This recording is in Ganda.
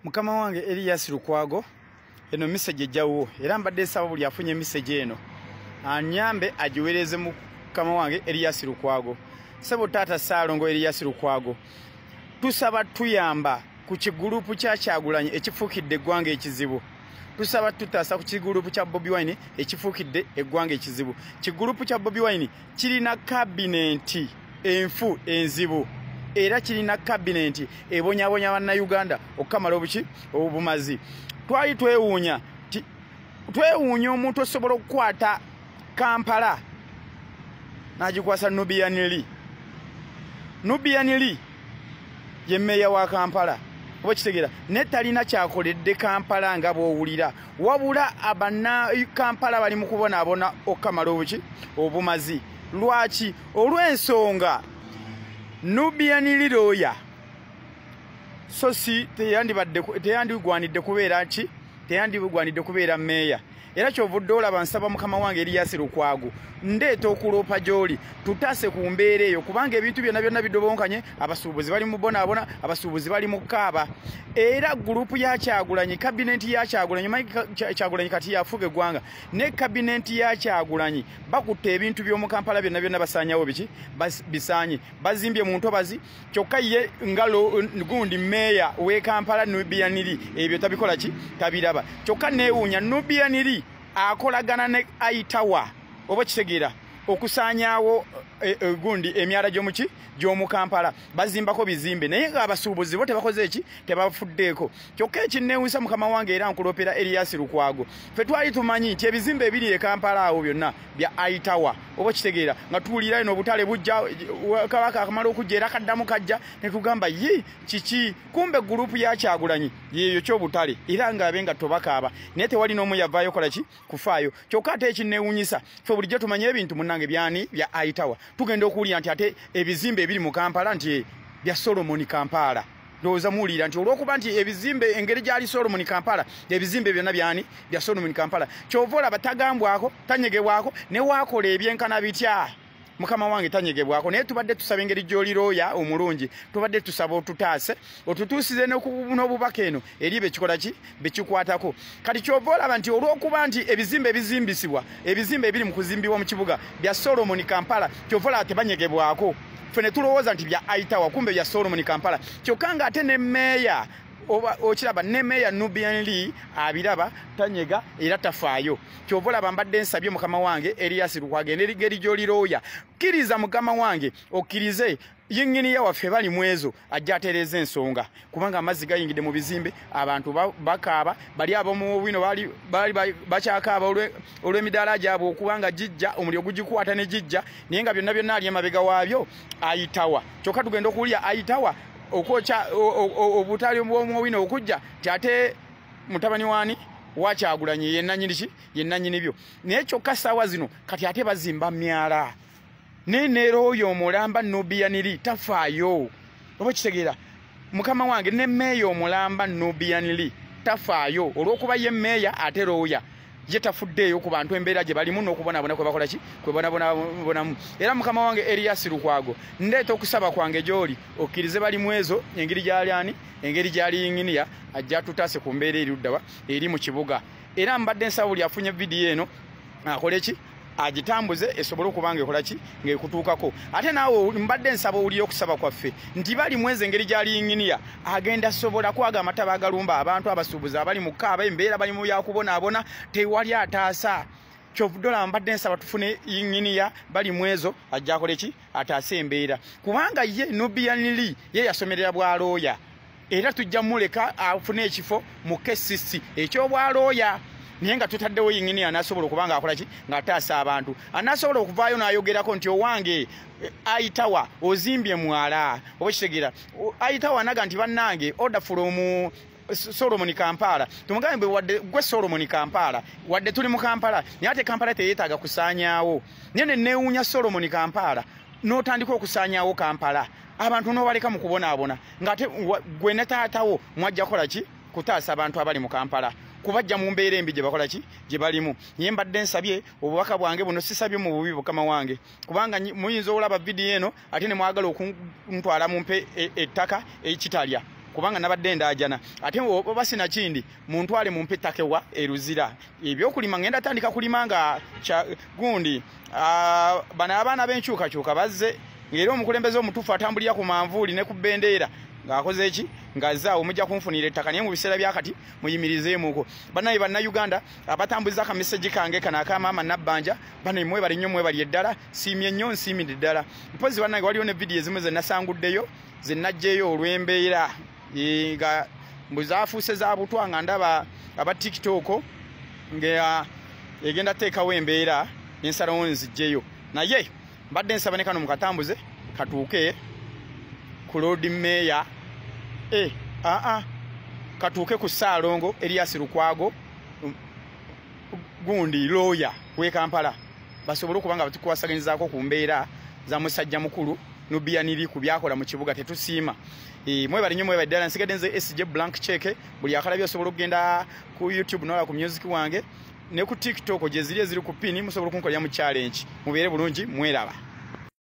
Mukama wange Erias Lukwago, eno message ejjawo era mbadde nsaba buli afunye message eno anyambe agiweereze mukama wange Erias Lukwago. Sebo taata Ssaalongo Erias Lukwago, tusaba tuyamba ku kigulupu kya Kyagulanyi ekifuukidde eggwanga ekizibu. Tusaba tutaasa ku kigulupu kya Bobi Wine ekifuukidde eggwanga ekizibu. Kigulupu kya Bobi Wine kirina kabinenti enfu enzibu, era kirina kabinenti ebonyabonya bannayuganda okukamala obuki obumazi. Twali twewuunya twewuunya omuntu osobola okukwata Kampala n'agikwasa Nubian Li. Nubian Li ye mmeeya wa Kampala, oba kitegeera, ne talina kyakoledde Kampala nga bw'owulira, wabula abanna Kampala bali mu kubonaabona okukamala obuki obumazi. Lwaki? Olw'ensonga Nubian Li looya, so si teyandigwanidde kubeera ki, teyandigwanidde kubeera mmeeya. Era kyovudde olaba nsaba mukama wange Erias Lukwago, ndeeta okuloopa gy'oli tutaase ku mbeera eyo, kubanga ebintu byonna byonna bidobonkanye, abasuubuzi bali mu bonaabona, abasuubuzi bali mu kaaba. Era gurupu ya Kyagulanyi, kabinenti ya Kyagulanyi, manyi Kyagulanyi kati yafuga eggwanga, ne kabinenti ya Kyagulanyi bakutte ebintu by'omu Kampala byonna byonna basaanyawo biki bisaanye, bazimbye mu ntobazi. Kyokka ye nga gundi mmeeya w'e Kampala Nubian Li ebyo tabikola ki, tabiraba. Kyokka neewuunya Nubian Li akolagana ne Aitawa, oba kitegeera, okusaanyaawo gundi emyala gy'omuki gy'omu Kampala, bazimbako bizimbe naye ng'abasuubuzi bo tebakoze eki, tebafuddeeko. Kyokka ekinneewuunyisa mukama wange era nkulopera Erias Lukwago, ffe twali tumanyi nti ebizimbe ebiri e Kampala awo byonna bya Aitawa, oba kitegeera, nga tuwulira eno obutale bujja, Kabaka akamala okujja era kaddamu kajja, ne tugamba ye kiki, kumbe gurupu ya Kyagulanyi yeeyo ky'obutale, era ng'abe nga tobakaaba, naye tewali n'omu yavaayo kola ki kufaayo. Kyokka ate ekinneewuunyisa, ffe bulijjo tumanye ebintu munnange byani bya Aitawa, tugenda okuwulira nti ate ebizimbe ebiri mu Kampala nti bya Solomon Kampala. Ndowooza muwulira nti olw'okuba nti ebizimbe engeri gyali Solomon Kampala, ebizimbe byonna byani bya Solomon Kampala. Kyova olaba tagambwako, tanyegebwako, ne waakola ebyenkana bitya mukama wange tanyegebwako. Naye tubadde tusaba engeri gy'oli looya omulungi, tubadde tusaba otutaase, otutuusize n'obubaka eno eri bekikola ki bekikwatako. Kati kyova olaba nti olw'okuba nti ebizimbe ebizimbisibwa, ebizimbe ebiri mu kuzimbibwa mu kibuga bya Solomon Kampala, kyova olaba tebanyegebwako. Ffe ne tulowooza nti bya Aitawa, kumbe bya Solomon Kampala. Kyokka ng'ate ne mmeeya oba okiraba, ne mmeeya Nubian Li abiraba, tanyega era tafaayo. Kyova olaba mbadde nsabye mukama wange Erias Lukwago, engeri gy'oli looya, kkiriza mukama wange okkirize yinginiya waffe bali mwezo ajja atereeza ensonga, kubanga amazzi gayingidde mu bizimbe, abantu bakaaba, bali ab'omu bwino bali bakyakaaba olw'emidaala gyabwe okubanga gijja, omuliro gugikwata ne gijja, naye nga byonna byonna ali emabega waabyo Aitawa. Kyokka tugenda okuwulira Aitawa okwokya obutale bw'omuwino okujja nti ate mutabani waani wa Kyagulanyi ye nannyini ki, ye nannyini byo. Naye kyokka ssaawa zino kati ate bazimba myala, naye neera oyo omulamba Nubian Li tafaayo, oba kitegeera mukama wange, ne mmeeya omulamba Nubian Li tafaayo, olw'okuba ye mmeeya ate looya, ye tafuddeeyo ku bantu embeera gye balimu n'okubonaabona kwe bakola ki, kwe bonabonabonamu. Era mukama wange Erias Lukwago, ndeeta okusaba kwange gy'oli okkirize bali mwezo engeri gy'ali ani, engeri gy'ali yinginiya, ajja atutaase ku mbeera eri luddawa eri mu kibuga. Era mbadde nsaba buli afunye vidiyo eno akole ki, agitambuze esobole okuba nga ekola ki, ng'ekutuukako. Ate naawe mbadde nsaba owulire okusaba kwaffe nti bali mwezi engeri gy'ali yinginiya agenda sobola kwaga amataba agalumba abantu, abasuubuzi abali mu kaaba, embeera bali mu byakubonaabona, tewali ataasa. Kyovudde olaba mbadde nsaba tufune yinginiya bali mwezo ajja akole ki, ataase embeera, kubanga ye Nubian Li ye yasomerera bwa looya, era tujja muleka afune ekifo mu KCC eky'obwalooya, naye nga tutaddewo yinginiya anaasobola okuba nga akola ki, ng'ataasa abantu, anaasobola okuvaayo n'ayogerako nti owange Aitawa ozimbye mwala, oba kitegeera. Aitawa anaga nti bannange order from Solomon Kampala, tumugambe wadde gwe Solomon Kampala, wadde tuli mu Kampala, naye ate Kampala teyeetaaga kusaanyaawo. Naye ne neewuunya Solomon Kampala n'otandika okusaanyaawo Kampala, abantu n'obaleka mu kubonaabona, ng'ate gwe ne taatawo mwajja kukola ki, kutaasa abantu abali mu Kampala, kubajja mu mbeera embi gye bakola ki, gye balimu. Naye mbadde nsabye obubaka bwange buno, sisabye mu bubi mukama wange, kubanga muyinza okulaba vidiyo eno ate ne mwagala okuntwala mumpe ettaka ekitalya. Kubanga nabadde ndaajana ate oba sinakindi muntwale mumpe ettaka ewa eruzira ebyokulima ngenda tandika kulima nga gundi bano abaana b'enkyukakyuka bazze ng'era omukulembeze omutuufu atambulira ku manvuuli ne ku bbendeera ng'akoze eki ng'azzaawo mujja kunfunira ettaka naye mu biseera byakati muyimirizeemuko. Bannaye Bannayuganda abatambuza akameseji kange kano akamaama Nabbanja, bannaye mwebali nnyo, mwebali eddala, nsiimye nnyo, nsiimidde ddala. Mpozi bannange waliwo ne vidiyo ezimu ze nasanguddeyo ze naggyeyo olw'embeera nga mbu zaafuuse za butwa nga ndaba aba TikTok nga egenda teekawo embeera ensalawo nzigyeyo, naye mbadde nsaba ne kano mukatambuze katuuke ku Lord Mayor katuuke ku Ssaalongo Erias Lukwago gundi lawyer w'e Kampala basobole okuba nga batukwasaganyizaako ku mbeera za musajja mukulu Nubian Li ku byakola mu kibuga tetusiima. Mwebale nnyo, mwebale ddala. Nsigadde nze SJ Blank Check. Buli akalabye osobola okugenda ku YouTube n'olaba ku music wange ne ku TikTok gye ziri eziri ku pin, musobola okunkolera mu challenge. Mubeere bulungi, mweraba.